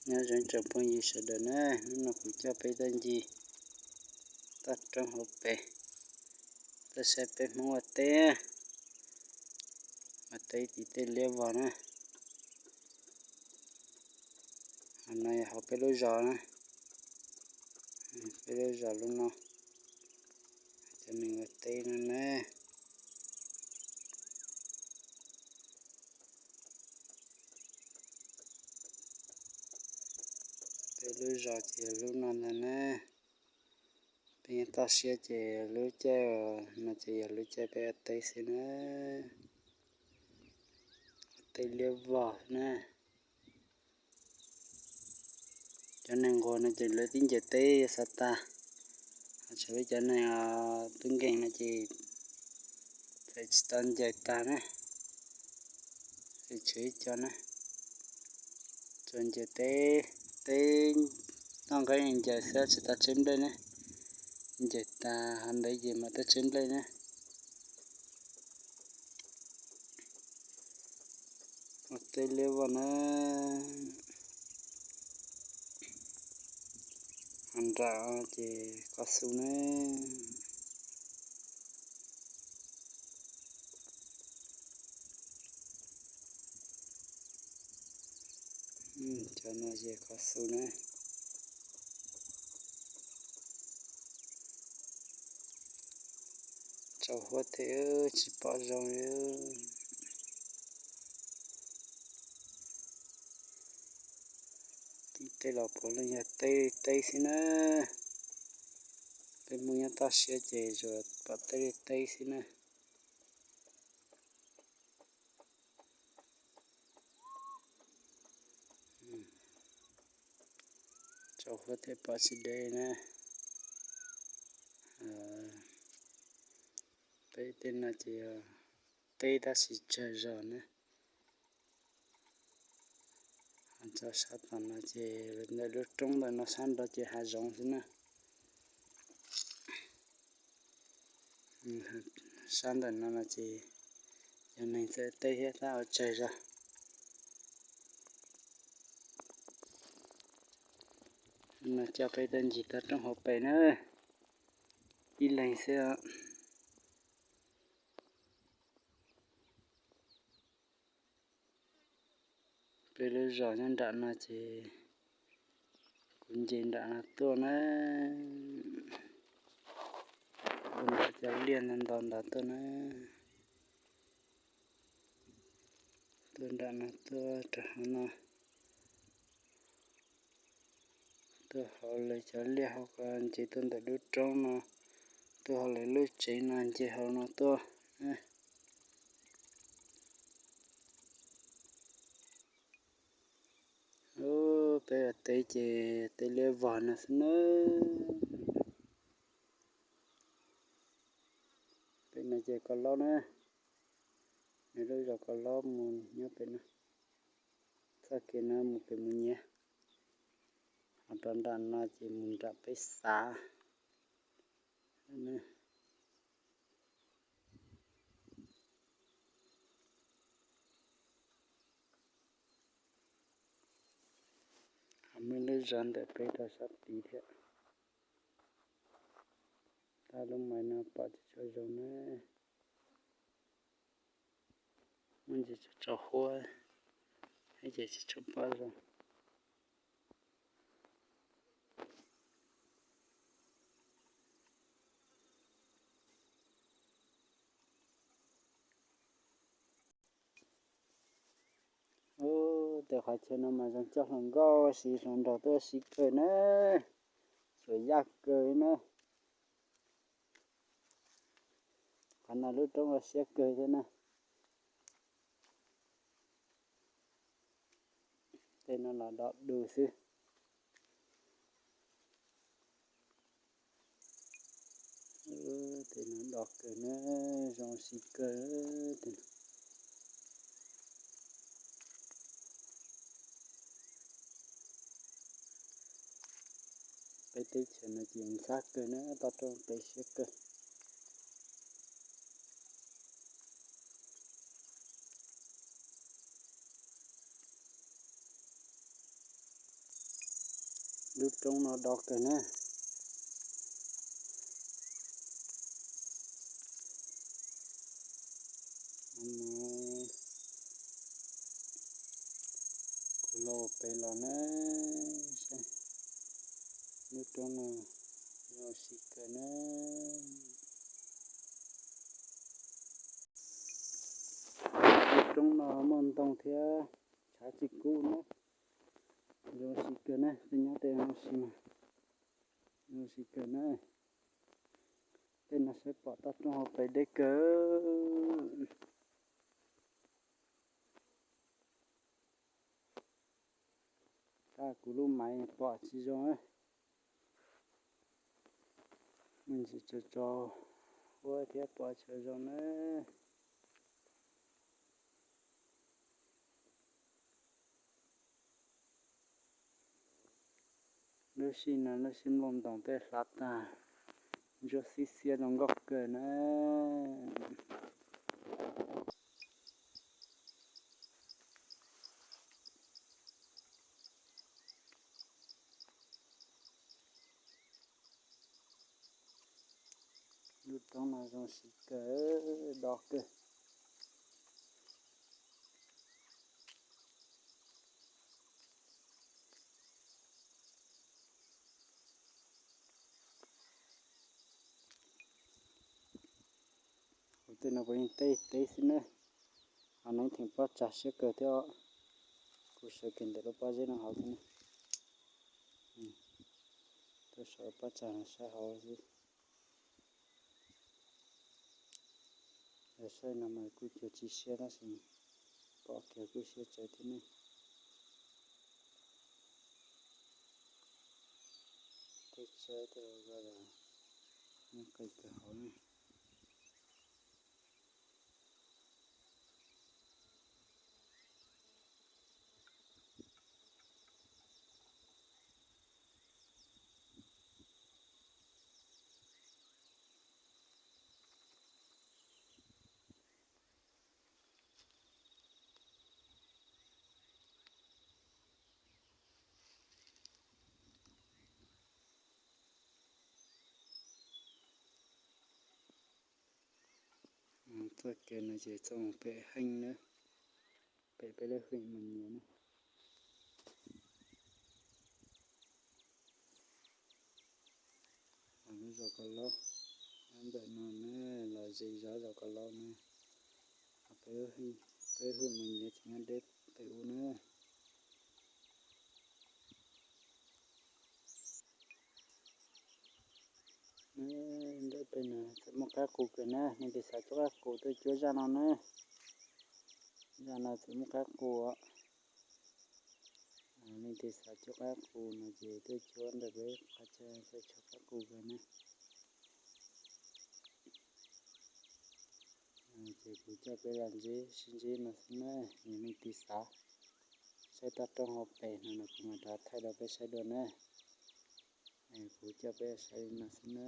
Nyob zoo tsoom phooj ywg sawv daws na, hnub no kuv coj peb tuaj ncig toj roob hauv pes, tuaj saib peb Hmoob ua teb, ua teb tim tej liab vog na. Hauv no yog hauv peb lub zos na, peb lub zos lub no, cov neeg ua teb no na. Peb lub zos ces yog lub no ntag na. Peb nyob toj siab ces lub caij no ces yog lub caij peb ua teb xwb na. Ua teb liab vog xwb na. Cov neeg nquag no ces lawv twb ncaws teb xav tag, ho tshuav peb cov neeg tub nkeeg no ces txawm tsis tau ncaws tag na, tseem tshuav ib co na. Tsuas ncaws teb, teb toj nqeeb ncaws xwb tsis tau tseb nplej na. Ncaws tag hov ntawd ces mam tuaj tseb nplej na. Ua teb liab vog na. Hov nram ces koj xu na. Cov no ces koj xu na. Tsaus huab thiab tsis pom zoo li. Tim tej los puav leej yog teb li teb xwb na. Peb Hmoob nyob toj siab ces tsuas pom teb li teb xwb na. Tsaus huab thiab pom tsis deb na. Peb tej no ces yog teb tab sis tsawg zog na. Ho tso sab tom no ces ntawm lub roob ntawm no sab nraud ces hav zoov xwb na. Sab ntawm no no ces yog neeg txawm teb thiab tab ua tsawg zog. No coj peb tuaj ncig toj roob hauv pes na, ib leeg xwb os. Peb lub zos nyob nram no ces kuv nce nram no tuaj na, tuaj nram cov liaj ntau ntau ntawd tuaj na, tuaj nram no tuaj rau hauv no. Tuaj hauv lawv cov liaj hauv ko nce tuaj ntawm lub roob no, tuaj hauv lawv lub tsev no nce hauv no tuaj. Peb ua teb ces teb liab vog no xwb na. Pem no ces Kos Laub na, nws lub zos Kos Laub mus nyob pem no, txoj kev no mus pem Mus Nyiav, ho rau nram no ces mus nram peb xav. Ho muaj lub zos ntawm peb rau sab tid thiab. Tab lub mais no pom tsis tshua zoo na. Muaj ntsis tsaus huab, ces tsis tshua pom zoo. Ub, tej qhov chaw no mas zoo coj hluas nkauj siv hluas nraug tuaj siv kawg na, xuas yaj kawg li na. Qhov no lub roob ua siab kawg thiab na. Tej no los dog du xwb. Tej no dog kawg na, zoo siv kawg. Peb teb chaws no ces ntxhab kawg na, toj roob peb siab kawg. Lub roob no do kawg na. Kuv los pem los na, saib lub roob no zoo si kawg na. Lub roob no muaj ntoo thiab tshav tsis kub na. Zoo si kawg na, tej nyob tej no si mas zoo si kawg na. Tej no saib pom toj roob hauv pes deb kawg. Tab kuv lub maiv pom tsis zoo, me ntsis tso tso huab thiab pom tsis zoo na. Lub sij no lub sij nplooj ntoos tej hlav tag, ntsuab xib xiab zoo nkauj kawg na. Lub roob no zoo siv kawg, do kawg. Kuv tej no puav leej teb teb xwb na, ho neeb theem pob tsag siab kawg thiab. Kuv sawv kiag ntawm lub pob zeb no hauv xwb na, tuaj saum pob tsag no saib hauv xwb. Yog saib no mas kuj cuag tsis siab tab sis pom kiag kuj siab tsawv thiab ne. Tej tsawb tej ko los nyob qis kawg hauv ne. Txoj kev no ces txoj mus pem Heej na, pem peb lub hwm mus nyias na. Lub zos Kos Laub, ntawm no na, los ze zov zos Kos Laub na, peb lub hwm mus nyias ces nyob deb pem ub na. Ntawm peb no txawm muaj qaib qus kawg na, nej tig xav cuab qaib qus tuaj cuab zaj no na. Zaj no txawm muaj qaib qus. Nej tig xav cuab qaib qus no ces tuaj cuab ntawm peb qhov chaw txawm tshuav qaib qus kawg na. Ces kuv coj peb los ntsib sib ntsib no xwb na, yog nej tig xav saib toj roob hauv pes no no kuv mam rov thaij rau peb saib dua na. Kuv coj peb saib li no xwb na.